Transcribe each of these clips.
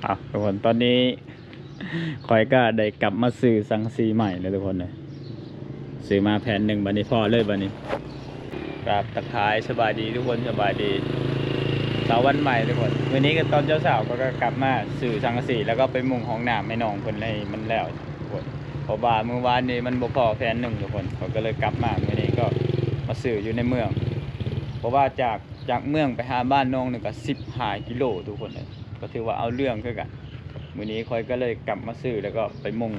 ເອົາ ທຸກຄົນ ຕອນນີ້ຂ້ອຍກໍໄດ້ກັບມາຊື້ສັງກະສີໃໝ່ແລ້ວ ທຸກຄົນເອີຍ. ຊື້ມາແຜ່ນໜຶ່ງ ບາດນີ້ພໍເລີຍ ບາດນີ້. ກາບທັກທາຍສະບາຍດີທຸກຄົນ ສະບາຍດີເຊົ້າວັນໃໝ່ທຸກຄົນ. ມື້ນີ້ກໍຕອນເຊົ້າໆ ຂ້ອຍກໍກັບມາຊື້ສັງກະສີ ແລ້ວກໍໄປມຸງຫ້ອງນ້ຳໃຫ້ນ້ອງເພິ່ນໃຫ້ມັນແລ້ວທຸກຄົນ ເພາະວ່າມື້ວານນີ້ມັນບໍ່ພໍແຜ່ນໜຶ່ງທຸກຄົນ. ຂ້ອຍກໍເລີຍກັບມາ ມື້ນີ້ກໍມາຊື້ຢູ່ໃນເມືອງ ເພາະວ່າຈາກ ຈາກເມືອງໄປຫາບ້ານນ້ອງນີ້ກໍສິບຫ້າກິໂລທຸກຄົນເອີຍ. ກໍຖືວ່າເອົາເລື່ອງຄືກັນ. ມື້ນີ້ຂ້ອຍກໍເລີຍກັບມາຊື້ ແລ້ວກໍໄປມຸງ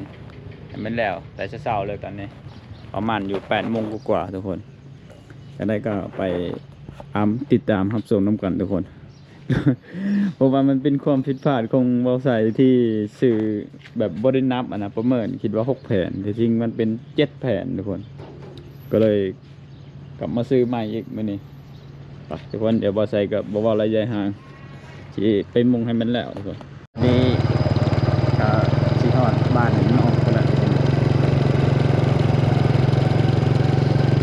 ໃຫ້ມັນແລ້ວ ແຕ່ເຊົ້າໆເລີຍຕອນນີ້ ປະມານຢູ່ແປດໂມງກວ່າໆ ທຸກຄົນ. ຈັ່ງໃດກໍໄປຕາມ ຕິດຕາມຮັບຊົມນຳກັນທຸກຄົນ ເພາະວ່າມັນເປັນຄວາມຜິດພາດຂອງເບົາໄຊທີ່ຊື້ແບບບໍ່ໄດ້ນັບຫັ້ນນະ ປະເມີນຄິດວ່າຫົກແຜ່ນ ແຕ່ຈິງມັນເປັນເຈັດແຜ່ນທຸກຄົນ. ກໍເລີຍ ກັບມາຊື້ໃໝ່ອີກມື້ນີ້. ໄປທຸກຄົນ ດຽວເບົາໄຊກໍບໍ່ເວົ້າຫຼາຍຢາຍຫ່າງ ຊິໄປມຸງໃຫ້ມັນແລ້ວທຸກຄົນ. ນີ້ກໍຊິຮອດບ້ານນ້ອງພຸ້ນແລ້ວທຸກຄົນ.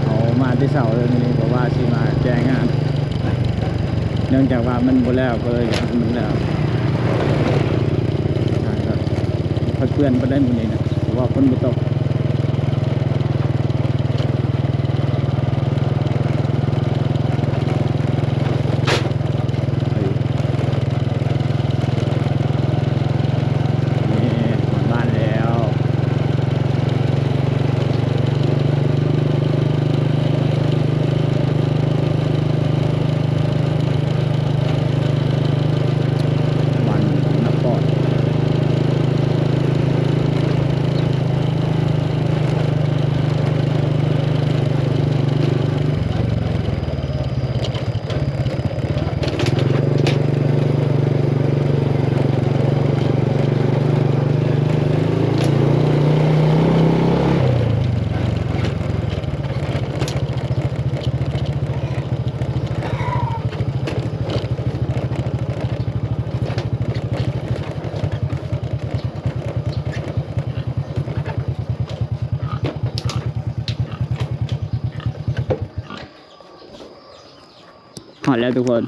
ເຮົາມາແຕ່ເຊົ້າເລີຍມື້ນີ້ ເພາະວ່າຊິມາແກ່ງານ ເນື່ອງຈາກວ່າມັນບໍ່ແລ້ວ ກໍເລີຍຢາກໃຫ້ມັນແລ້ວ. ກໍບໍ່ຄ່ອຍເປື້ອນປານໃດມື້ນີ້ນະ ເພາະວ່າຝົນບໍ່ຕົກ. ນີ້ຮອດບ້ານແລ້ວ ບ້ານນະຄອນ. ຮອດແລ້ວທຸກຄົນ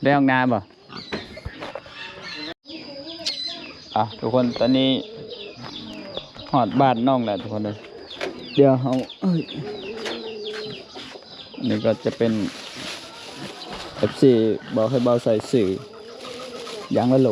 ໄດ້ອອກນາບໍ່? ອ່ະ ທຸກຄົນ ຕອນນີ້ຮອດບ້ານນ້ອງແລ້ວທຸກຄົນເອີຍ. ດຽວເຮົາ ເອີຍ ອັນນີ້ກໍຈະເປັນ ເອັຟຊີ ບອກໃຫ້ເບົາໄຊຊື້ຢາງລະໂລ.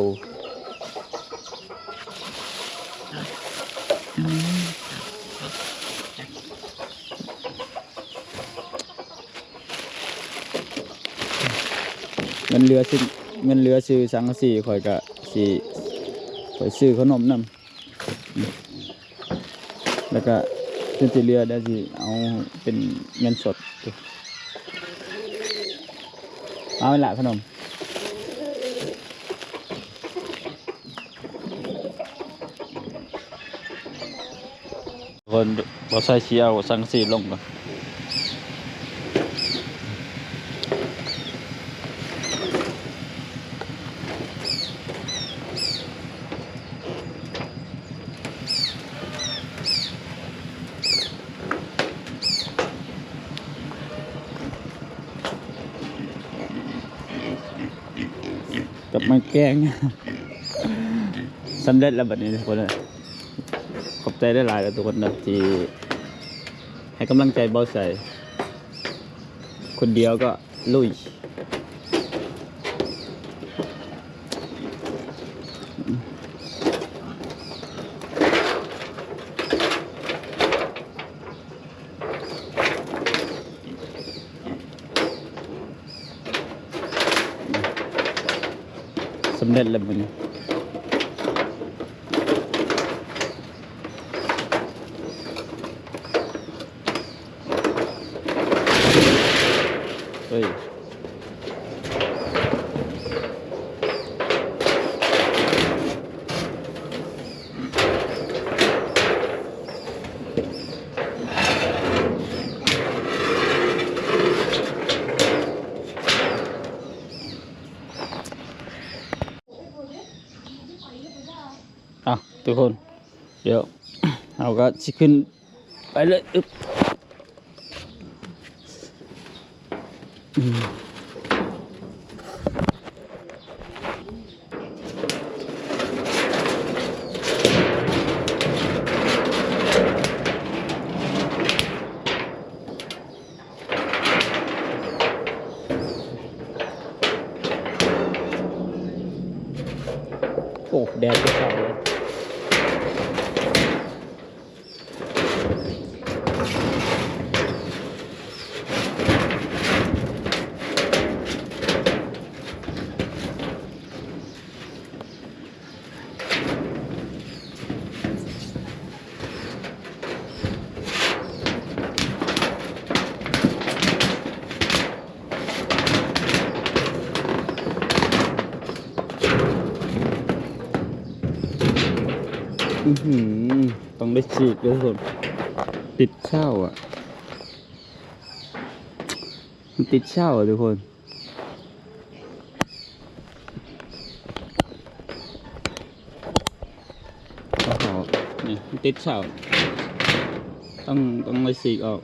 ເງິນເຫຼືອຊື້ ເງິນເຫຼືອຊື້ສັງກະສີ ຂ້ອຍກະຊິໄປຊື້ຂະໜົມນຳ ແລ້ວກະສ່ວນທີ່ເຫຼືອດຽວຊິເອົາເປັນເງິນສົດ. ເອົາລະຂະໜົມ. ຄົນບໍ່ໃສ່ຊິເອົາສັງກະສີລົງກ່ອນ. ກັບໄມ້ແກງ ສຳເລັດແລ້ວບັດນີ້ທຸກຄົນເອີຍ. ຂອບໃຈຫຼາຍໆເດີທຸກຄົນເດີ ທີ່ໃຫ້ກຳລັງໃຈເບົາໄຊ. ຄົນດຽວກໍລຸຍ. ສຳເລັດແລ້ວມື້ນີ້. ເອີຍ ອ່ະ ທຸກຄົນ ດຽວເຮົາກໍຊິຂຶ້ນໄປເລີຍ. ອຶບ ອືມ. ໂອ້ ແດດກໍເຂົ້າເລີຍ. ອືຫື ຕ້ອງໄດ້ສີກເດີທຸກຄົນ ຕິດເຊົ້າອະ ມັນຕິດເຊົ້າອະທຸກຄົນ. ໂອ້ໂຫ ນີ້ຕິດເສົາ ຕ້ອງ ຕ້ອງໄດ້ສີກອອກ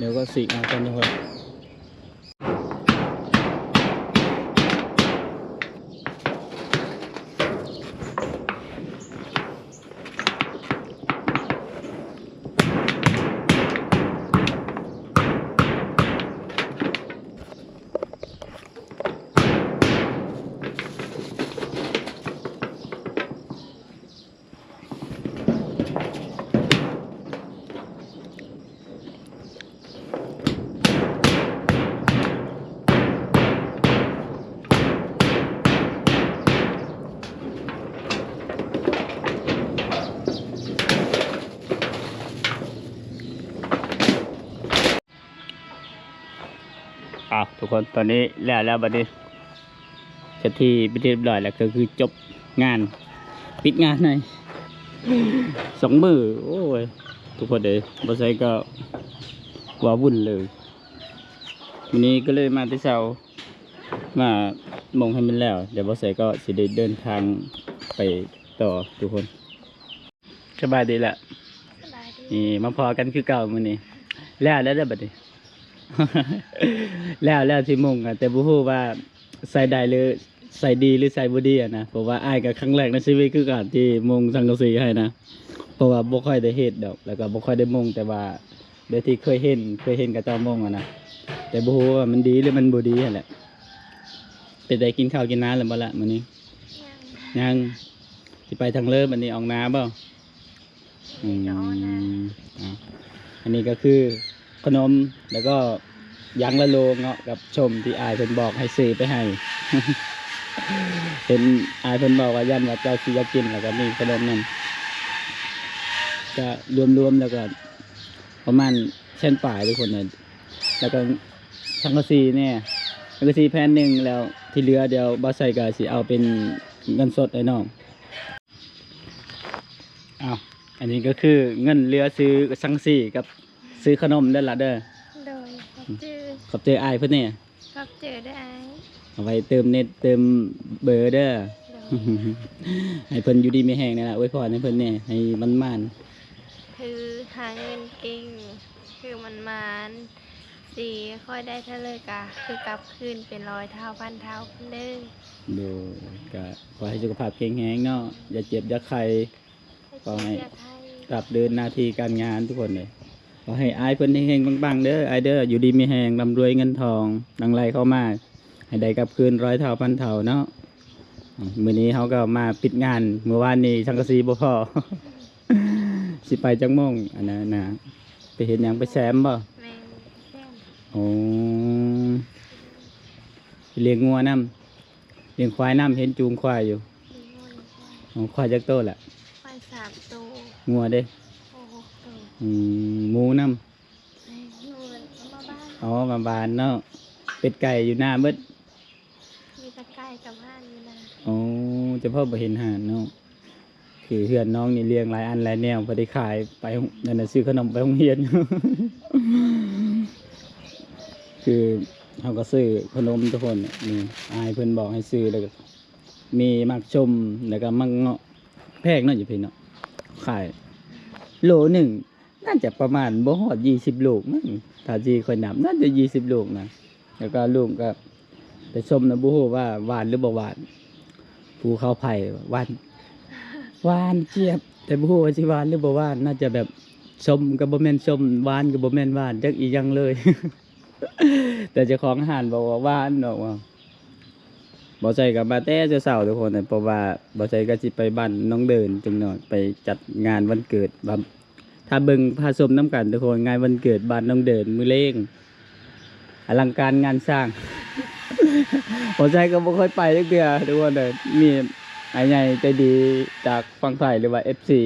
ດຽວກໍສີກເອົາກ່ອນທຸກຄົນ. ອ້າວ ທຸກຄົນ ຕອນນີ້ແລ້ວແລ້ວ ບັດນີ້ເປັນທີ່ ເປັນທີ່ຮຽບຮ້ອຍແລ້ວ ກໍຄືຈົບງານ ປິດງານໃນສອງມື້. ໂອ້ຍ ທຸກຄົນເອີຍ ບໍ່ໃສ່ກໍວ່າວຸ່ນເລີຍ. ມື້ນີ້ກໍເລີຍມາແຕ່ເຊົ້າ ມາມຸງໃຫ້ມັນແລ້ວ ດຽວບໍ່ໃສ່ກໍຊິໄດ້ເດີນທາງໄປຕໍ່ ທຸກຄົນ. ສະບາຍດີລະ ສະບາຍດີ ນີ້ມາພໍ້ກັນຄືເກົ່າມື້ນີ້ ແລ້ວແລ້ວເດີບັດນີ້ ແລ້ວແລ້ວທີ່ມຸງ ແຕ່ບໍ່ຮູ້ວ່າໃຊ້ໄດ້ຫຼືໃຊ້ດີຫຼືໃຊ້ບໍ່ດີຫັ້ນນະ ເພາະວ່າອ້າຍກໍຄັ້ງແລກໃນຊີວິດຄືກັນທີ່ມຸງສັງກະສີໃຫ້ນະ ເພາະວ່າບໍ່ຄ່ອຍໄດ້ເຮັດດອກ ແລ້ວກໍບໍ່ຄ່ອຍໄດ້ມຸງ ແຕ່ວ່າແບບທີ່ເຄີຍເຫັນ ເຄີຍເຫັນເຂົາເຈົ້າມຸງຫັ້ນນະ ແຕ່ບໍ່ຮູ້ວ່າມັນດີຫຼືມັນບໍ່ດີຫັ້ນແຫຼະ. ເປັນໃດ ກິນເຂົ້າກິນນ້ຳແລ້ວບໍ່ລະມື້ນີ້? ຍັງ ຍັງ ຊິໄປທາງເລີບ ອັນນີ້ອອກນາບໍ່? ອືມ ອັນນີ້ກໍຄືຂະໜົມ ແລ້ວກໍຢາງລະໂລງເນາະ ກັບສົ້ມທີ່ອ້າຍເພິ່ນບອກໃຫ້ຊື້ໄປໃຫ້ ເຫັນອ້າຍເພິ່ນບອກວ່າຢ້ານວ່າເຈົ້າຊິຢາກກິນ ແລ້ວກໍມີຂະໜົມນຳ ກໍລວມໆ ແລ້ວກໍປະມານແສນປາຍທຸກຄົນເອີຍ ແລ້ວກໍ ສັງກະສີແດ່ ສັງກະສີແຜ່ນໜຶ່ງ ແລ້ວທີ່ເຫຼືອດຽວບ່າວໄຊກໍຊິເອົາເປັນເງິນສົດໃຫ້ນ້ອງ. ອ້າວ ອັນນີ້ກໍຄືເງິນເຫຼືອຊື້ສັງກະສີກັບຊື້ຂະໜົມເດີລະເດີ. ໂດຍ ຂອບໃຈ ຂອບໃຈອ້າຍເພິ່ນແດ່. ຂອບໃຈເດີອ້າຍ. ເອົາໄວ້ເຕີມເນັດເຕີມເບີເດີ. ໂດຍ. ໃຫ້ເພິ່ນຢູ່ດີມີແຮງແດ່ລະ ອວຍພອນໃຫ້ເພິ່ນແດ່ ໃຫ້ໝານໆ. ຄືຫາເງິນເກັ່ງ ຄືໝານໆ. ຊິຄ່ອຍໄດ້ເທົ່າໃດກະຄືກັບຄືນເປັນຮ້ອຍເທົ່າພັນເທົ່າພຸ້ນເດີ. ໂດຍ ກະຂໍໃຫ້ສຸຂະພາບແຂງແຮງເນາະ ຢ່າເຈັບຢ່າໄຂ້ ຂໍໃຫ້ ໃຫ້ເຈັບຢ່າໄຂ້ ລາບລື່ນໜ້າທີ່ການງານທຸກຄົນເດີ. ຂໍໃຫ້ອ້າຍເພິ່ນເຮັງໆປັງໆເດີ ອ້າຍເດີ ຢູ່ດີມີແຮງ ລ່ຳລວຍເງິນທອງ ຫຼັ່ງໄຫຼເຂົ້າມາ ໃຫ້ໄດ້ກັບຄືນຮ້ອຍເທົ່າພັນເທົ່າເນາະ. ມື້ນີ້ເຮົາກໍມາປິດງານ ມື້ວານນີ້ສັງກະສີບໍ່ພໍ. ຊິໄປຈັກໂມງ ອັນນັ້ນນະ ໄປເຮັດຫຍັງ ໄປແຊມບໍ່? ແມ່ນ ແຊມ. ໂອ້ ໄປລ້ຽງງົວນຳ ລ້ຽງຄວາຍນຳ ເຫັນຈູງຄວາຍຢູ່. ມີງົວ ມີຄວາຍ. ອໍ ຄວາຍຈັກໂຕລະ? ຄວາຍສາມໂຕ. ງົວເດ? ໂອ້ ຫົກໂຕ. ອືມ ໝູນຳ? ແມ່ນ ໝູ ເອົາມາບ້ານ. ອໍ ມາບ້ານເນາະ. ເປັດໄກ່ຢູ່ນາເບິດ? ມີແຕ່ໄກ່ກັບຫ່ານຢູ່ນາ. ອໍ ຈະພໍບໍ່ເຫັນຫ່ານເນາະ. ຄືເຮືອນນ້ອງນີ້ລ້ຽງຫຼາຍອັນຫຼາຍແນວ ພໍໄດ້ຂາຍໄປ ນັ້ນນະ ຊື້ຂະໜົມໄປໂຮງຮຽນ. ຄືເຮົາກໍຊື້ຂະໜົມທຸກຄົນ ນີ້ອ້າຍເພິ່ນບອກໃຫ້ຊື້ ແລ້ວກໍມີໝາກຊົມ ແລ້ວກໍໝາກເງາະ ແພງເນາະ ຢູ່ພີ້ເນາະ ຂາຍໂລໜຶ່ງ ໜ້າຈະປະມານບໍ່ຮອດຊາວໂລກມັ້ງ ຖ້າທີ່ຂ້ອຍນັບ ໜ້າຈະຊາວໂລກນະ. ແລ້ວກໍລຸງກໍໄປຊົມນະ ບໍ່ຮູ້ວ່າຫວານຫຼືບໍ່ຫວານ ພູເຂົາໄຜ່ຫວານ ຫວານຈຽບ ແຕ່ບໍ່ຮູ້ວ່າຊິຫວານຫຼືບໍ່ຫວານ ໜ້າຈະແບບ ສົ້ມກໍບໍ່ແມ່ນສົ້ມ ຫວານກໍບໍ່ແມ່ນຫວານ ຈັກອີ່ຫຍັງເລີຍ. ແຕ່ເຈົ້າຂອງຮ້ານບອກວ່າຫວານດອກວ່າ. ບໍ່ໃສ່ກໍມາແຕ່ເຊົ້າໆ ທຸກຄົນ ເພາະວ່າບໍ່ໃສ່ກໍຊິໄປບ້ານນ້ອງເດີນຈັກໜ້ອຍ ໄປຈັດງານວັນເກີດ ວ່າຖ້າເບິ່ງພາຊົມນຳກັນ ທຸກຄົນ ງານວັນເກີດບ້ານນ້ອງເດີນມື້ແລງ ອະລັງການງານສ້າງ. ບໍ່ໃສ່ກໍບໍ່ຄ່ອຍໄປຈັກເທື່ອ ທຸກຄົນເດີ ມີອ້າຍໃຫຍ່ໃຈດີຈາກຝັ່ງໄທ ຫຼືວ່າເອັຟຊີ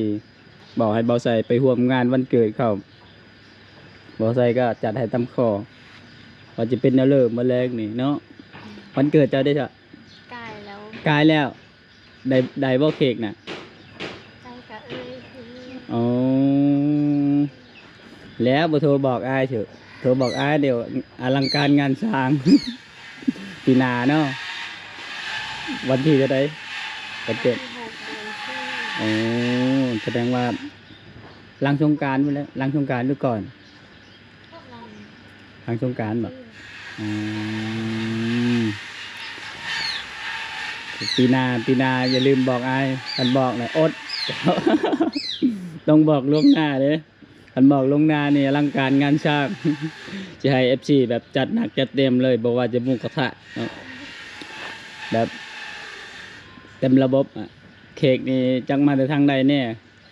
ບອກໃຫ້ບໍ່ໃສ່ໄປຮ່ວມງານວັນເກີດເຂົາ ບໍ່ໃສ່ກໍຈັດໃຫ້ຕາມຂໍ ວ່າຈະເປັນແນວເລີມື້ແລງນີ້ເນາະ. ວັນເກີດເຈົ້າເດ້ຊະ? ກາຍແລ້ວ ກາຍແລ້ວ. ໄດ້ ໄດ້ບໍ່ເຄ້ກນະ? ໄດ້ກະເອີຍ. ອໍ ແລ້ວບໍ່ໂທບອກອ້າຍເຖາະ? ໂທບອກອ້າຍ ດຽວອະລັງການງານສ້າງ ປີໜ້າເນາະ. ວັນທີເທົ່າໃດວັນເກີດ? ອໍ ສະແດງວ່າຫຼັງສົງການພຸ້ນແຫຼະ. ຫຼັງສົງການຫຼືກ່ອນ? ຫຼັງສົງການບໍ? ອືມ ປີໜ້າ ປີໜ້າຢ່າລືມບອກອ້າຍ. ຄັນບອກນະອົດ ຕ້ອງບອກລ່ວງໜ້າເດ້. ຄັນບອກລ່ວງໜ້ານີ້ອະລັງການງານສ້າງ ຊິໃຫ້ເອັຟຊີແບບຈັດໜັກຈັດເຕັມເລີຍ ບໍ່ວ່າຈະໝູກະທະເນາະ ແບບເຕັມລະບົບ. ເຄ້ກນີ້ຈັກມາແຕ່ທາງໃດແດ່?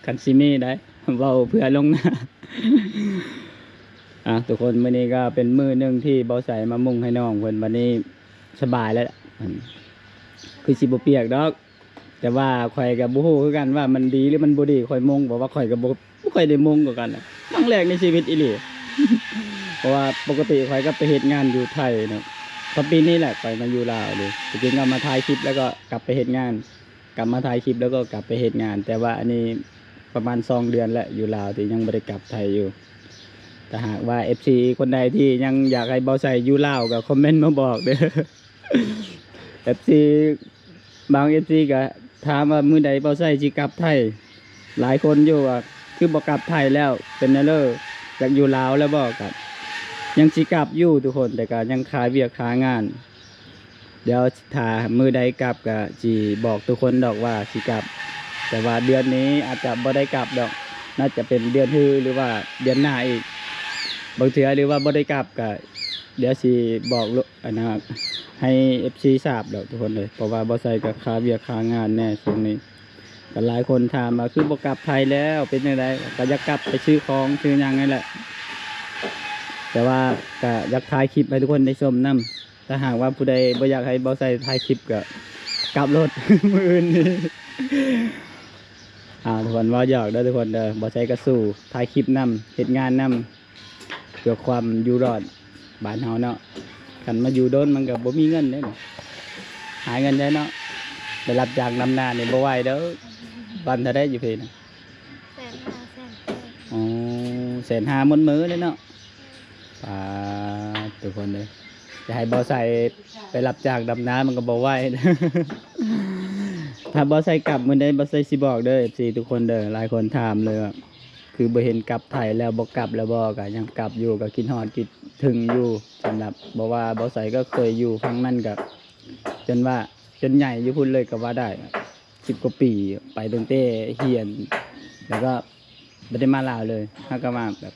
ຄັນຊິມີໄດ໋ ເວົ້າເພື່ອລ່ວງໜ້າ. ອ່າ ທຸກຄົນ ມື້ນີ້ກໍເປັນມື້ໜຶ່ງທີ່ບໍ່ໃສ່ມາມຸງໃຫ້ນ້ອງເພິ່ນ ບັດນີ້ສະບາຍແລ້ວ ຄືຊິບໍ່ປຽກດອກ. ແຕ່ວ່າຂ້ອຍກໍບໍ່ຮູ້ຄືກັນວ່າມັນດີຫຼືມັນບໍ່ດີ ຂ້ອຍມົງ ເພາະວ່າຂ້ອຍກໍບໍ່ ບໍ່ຄ່ອຍໄດ້ມົງຄືກັນ ຄັ້ງແລກໃນຊີວິດອີ່ຫຼີ. ເພາະວ່າປົກກະຕິຂ້ອຍກໍໄປເຮັດງານຢູ່ໄທເນາະ ກໍປີນີ້ແຫຼະຂ້ອຍມາຢູ່ລາວເດ້. ທີ່ຈິງກໍມາຖ່າຍຄລິບ ແລ້ວກໍກັບໄປເຮັດງານ ກັບມາຖ່າຍຄລິບ ແລ້ວກໍກັບໄປເຮັດງານ. ແຕ່ວ່າອັນນີ້ປະມານສອງເດືອນແລ້ວ ຢູ່ລາວທີ່ຍັງບໍ່ໄດ້ກັບໄທຢູ່. ຖ້າຫາກວ່າເອັຟຊີຄົນໃດທີ່ຍັງຢາກໃຫ້ເບົາໄຊຢູ່ລາວ ກໍຄອມເມັນມາບອກເດີ້. ເອັຟຊີ ບາງເອັຟຊີກໍຖາມວ່າມື້ໃດເບົາໄຊຊິກັບໄທ. ຫຼາຍຄົນຢູ່ວ່າຄືບໍ່ກັບໄທແລ້ວ ເປັນແນວເລີ ຢາກຢູ່ລາວແລ້ວບໍ່? ກໍຍັງຊິກັບຢູ່ທຸກຄົນ ແຕ່ກໍຍັງຄາວຽກຄາງານ. ດຽວຖ້າມື້ໃດກັບກໍຊິບອກທຸກຄົນດອກວ່າຊິກັບ ແຕ່ວ່າເດືອນນີ້ອາດຈະບໍ່ໄດ້ກັບດອກ ໜ້າຈະເປັນເດືອນຮື ຫຼືວ່າເດືອນໜ້າອີກ ບາງເທື່ອ ຫຼືວ່າບໍ່ໄດ້ກັບກໍ ດຽວຊິບອກ ອັນນ່າ ໃຫ້ເອັຟຊີຊາບດອກທຸກຄົນເອີຍ ເພາະວ່າເບົາໄຊກໍຄາວຽກຄາງານແດ່ຊ່ວງນີ້. ກໍຫຼາຍຄົນຖາມວ່າຄືບໍ່ກັບໄທແລ້ວ ເປັນຈັ່ງໃດ? ກໍຢາກກັບໄປຊື້ຂອງຊື້ຫຍັງນັ້ນແຫຼະ ແຕ່ວ່າກໍຢາກຖ່າຍຄລິບໃຫ້ທຸກຄົນໄດ້ຊົມນຳ. ຖ້າຫາກວ່າຜູ້ໃດບໍ່ຢາກໃຫ້ເບົາໄຊຖ່າຍຄລິບກໍກັບໂລດ ມື້ອື່ນນີ້. ອ່າ ທຸກຄົນ ເວົ້າຫຍອກເດີ້ທຸກຄົນເດີ້ ເບົາໄຊກໍສູ້ຖ່າຍຄລິບນຳ ເຮັດງານນຳ ເພື່ອຄວາມຢູ່ລອດບ້ານເຮົາເນາະ. ຄັນມາຢູ່ດົນມັນກໍບໍ່ມີເງິນເດ້ ຫາເງິນໄດ້ເນາະ. ໄປຮັບຈ້າງດຳນານີ້ບໍ່ໄຫວເດີ້. ວັນເທົ່າໃດຢູ່ພີ້ນະ? ແສນຫ້າ ແສນແປດ. ອໍ ແສນຫ້າໝົດມື້ເດ້ເນາະ. ປາດ ທຸກຄົນເອີຍ ຈະໃຫ້ເບົາໄຊໄປຮັບຈ້າງດຳນາມັນກໍບໍ່ໄຫວ. ຖ້າເບົາໄຊກັບມື້ໃດ ເບົາໄຊຊິບອກເດີ້ ເອັຟຊີ ທຸກຄົນເດີ້. ຫຼາຍຄົນຖາມເລີຍວ່າ ຄືບໍ່ເຫັນກັບໄທແລ້ວ ບໍ່ກັບແລ້ວບໍ່? ກໍຍັງກັບຢູ່ ກໍຄິດຮອດຄິດເຖິງຢູ່. ສຳລັບ ເພາະວ່າເບົາໄຊກໍເຄີຍຢູ່ຝັ່ງນັ້ນ ກໍຈົນວ່າຈົນໃຫຍ່ຢູ່ພຸ້ນເລີຍກໍວ່າໄດ້ ສິບກວ່າປີ ໄປຕັ້ງແຕ່ຮຽນ ແລ້ວກໍບໍ່ໄດ້ມາລາວເລີຍ. ເຮົາກໍມາແບບ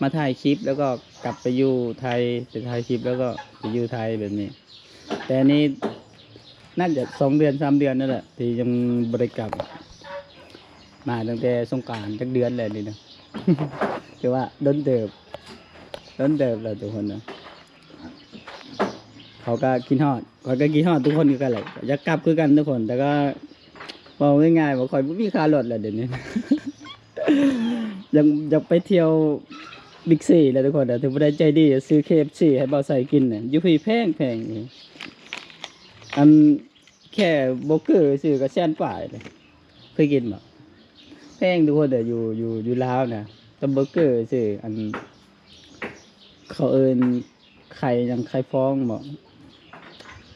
ມາຖ່າຍຄລິບ ແລ້ວກໍກັບໄປຢູ່ໄທ ໄປຖ່າຍຄລິບ ແລ້ວກໍໄປຢູ່ໄທແບບນີ້. ແຕ່ອັນນີ້ໜ້າຈະສອງເດືອນ ສາມເດືອນນັ້ນແຫຼະ ທີ່ຍັງບໍ່ໄດ້ກັບ. ມາຕັ້ງແຕ່ສົງການ ຈັກເດືອນແລ້ວນີ້ນະ ຖືວ່າດົນເຕີບ ດົນເຕີບແລ້ວທຸກຄົນນະ. ເຂົາກໍຄິດຮອດ ຂ້ອຍກໍຄິດຮອດທຸກຄົນຄືກັນແຫຼະ ຢາກກັບຄືກັນທຸກຄົນ ແຕ່ກໍເວົ້າງ່າຍໆວ່າຂ້ອຍບໍ່ມີຄ່າລົດແລ້ວດຽວນີ້. ຢາກ ຢາກໄປທ່ຽວບິກຊີແລ້ວທຸກຄົນນະ. ຖ້າຜູ້ໃດໃຈດີ ຊື້ເຄເອັຟຊີໃຫ້ເບົາໄຊກິນນະ ຢູ່ພີ້ແພງໆ ອັນ ແຄ່ເບີເກີຊື່ກໍແສນປາຍເລີຍ. ເຄີຍກິນບໍ່? ແພງທຸກຄົນເດີ ຢູ່ ຢູ່ ຢູ່ລາວນະ ແຕ່ເບີເກີຊື່ ອັນ ເຂົາເອີ້ນໄຂ່ຫຍັງ ໄຂ່ຟອງບໍ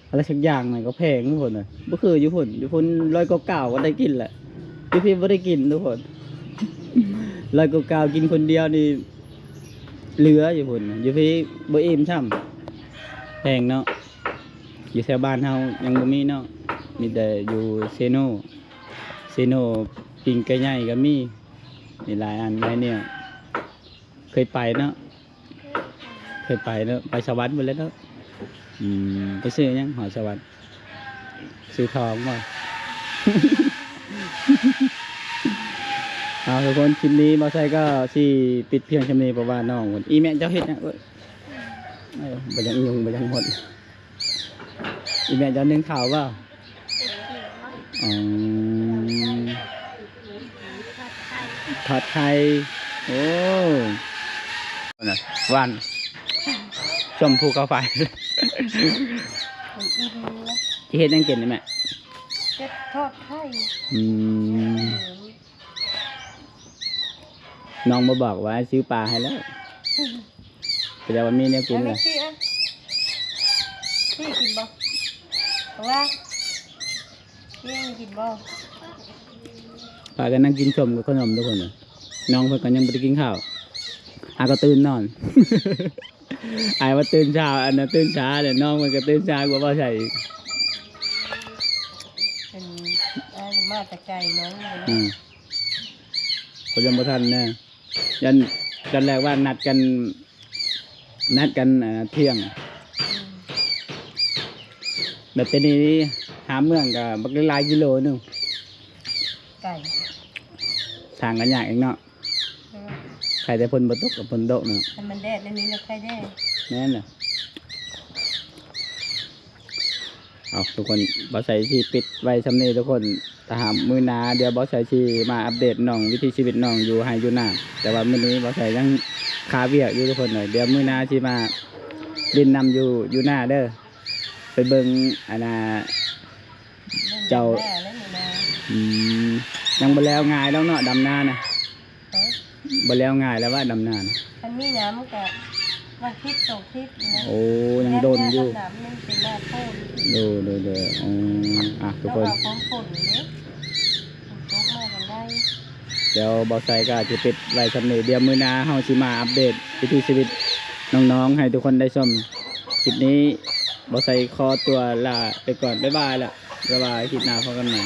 ອະໄລສັກຢ່າງນັ້ນກໍແພງທຸກຄົນເດີ. ບໍ່ຄືຢູ່ພຸ້ນ ຢູ່ພຸ້ນຮ້ອຍເກົ້າເກົ້າກໍໄດ້ກິນແຫຼະ ຢູ່ພີ້ບໍ່ໄດ້ກິນທຸກຄົນ. ຮ້ອຍເກົ້າເກົ້າກິນຄົນດຽວນີ້ເຫຼືອຢູ່ພຸ້ນ ຢູ່ພີ້ບໍ່ອີ່ມຊ້ຳ. ແພງເນາະ. ຢູ່ແຖວບ້ານເຮົາຍັງບໍ່ມີເນາະ ມີແຕ່ຢູ່ເຊໂນ ເຊໂນ ປີ້ງໄກ່ໃຫຍ່ກໍມີ. ມີຫຼາຍອັນຫຼາຍແນວ. ເຄີຍໄປເນາະ? ເຄີຍໄປເນາະ, ໄປສະຫວັນພຸ້ນແຫຼະເນາະ. ອືມ ໄປຊື້ຫຍັງ ຮອດສະຫວັນ? ຊື້ທອງບໍ່? ເອົາ ທຸກຄົນ ຄລິບນີ້ບ່າວໄຊກໍຊິປິດພຽງສ່ຳນີ້ ເພາະວ່ານ້ອງເພິ່ນ ອີ່ແມ່ເຈົ້າເຮັດຫຍັງ? ເອີຍ ເອີຍ ບໍ່ຢາກຫຍຸ້ງ ບໍ່ຢາກໝົດ. ອີ່ແມ່ເຈົ້າໜຶ້ງເຂົ້າບໍ່? ອືມ ທອດໄຂ່. ໂອ້ ຫວານ ສົ້ມພູເຂົາໄຟ. ມັນອີ່ມແລ້ວ ຊິເຮັດຫຍັງກິນນີ້ແມ່? ເຮັດທອດໄຂ່. ອືມ ນ້ອງບໍ່ບອກວ່າຊື້ປາໃຫ້ແລ້ວ ສະແດງວ່າມີແນວກິນແລ້ວ. ຊີ້ກິນບໍ່? ເພາະວ່າ ຊິກິນບໍ່? ພາກັນນັ່ງກິນສົ້ມກັບຂະໜົມທຸກຄົນ. ນ້ອງເພິ່ນກໍຍັງບໍ່ໄດ້ກິນເຂົ້າ ຫາກໍຕື່ນນອນ. ອ້າຍວ່າຕື່ນເຊົ້າ ອັນນັ້ນຕື່ນຊ້າແຫຼະ ນ້ອງເພິ່ນກໍຕື່ນຊ້າກວ່າບ່າວໄຊອີກ. ເພິ່ນ ອ້າຍມາແຕ່ໄກເນາະ. ອືມ ເພິ່ນຍັງບໍ່ທັນນະ. ຢ້ານ ຕອນແລກວ່ານັດກັນ ນັດກັນ ເອີ ທ່ຽງ. ອືມ ແບບແຕ່ນີ້ຫາເມືອງກໍບັກຫຼາຍກິໂລໜຶ່ງ ໄກ ທາງກໍຍາກອີກເນາະ. ເອີ ໄຄແຕ່ຝົນບໍ່ຕົກ ກັບຝົນຕົກເນາະ. ຄັນມັນແດດແນວນີ້ນະ ໄຄແດ່. ແມ່ນແຫຼະ. ເອົາ ທຸກຄົນ ບ່າວໄຊຊິປິດໄວ້ສ່ຳນີ້ທຸກຄົນ. ຖ້າຫາກມື້ໜ້າ ດຽວບ່າວໄຊຊິມາອັບເດດນ້ອງ ວິຖີຊີວິດນ້ອງຢູ່ໄຮ່ຢູ່ນາ. ແຕ່ວ່າມື້ນີ້ບ່າວໄຊຍັງຄາວຽກຢູ່ທຸກຄົນເອີຍ. ດຽວມື້ໜ້າຊິມາຫຼິ້ນນຳຢູ່ ຢູ່ນາເດີ. ໄປເບິ່ງ ອັນນ່າ ເຈົ້າ ອືມ ຍັງບໍ່ແລ້ວງ່າຍດອກເນາະ ດຳນານະ. ຮະ? ບໍ່ແລ້ວງ່າຍແລ້ວວ່າດຳນານະ. ຄັນມີຫຍັງມັນກະວັນທິດສອງທິດນີ້ນະ. ໂອ້ ຍັງດົນຢູ່. ຍາກໆ ດຳນາມັນເປັນໜ້າຝົນ. ໂດຍ ໂດຍ ໂດຍ. ອືມ ອ່ະ ທຸກຄົນ ຕ້ອງເອົາພ້ອມຝົນເດ້ ຝົນຕົກມາຈັ່ງໃດ. ດຽວບ່າວໄຊກໍອາດຈະປິດໄວ້ສ່ຳນີ້. ດຽວມື້ໜ້າເຮົາຊິມາອັບເດດວິຖີຊີວິດນ້ອງໆ ໃຫ້ທຸກຄົນໄດ້ຊົມ. ຄລິບນີ້ບ່າວໄຊຂໍຕົວລາໄປກ່ອນ. ບາຍບາຍລະ. ແຕ່ວ່າຄລິບໜ້າພໍ້ກັນໃໝ່.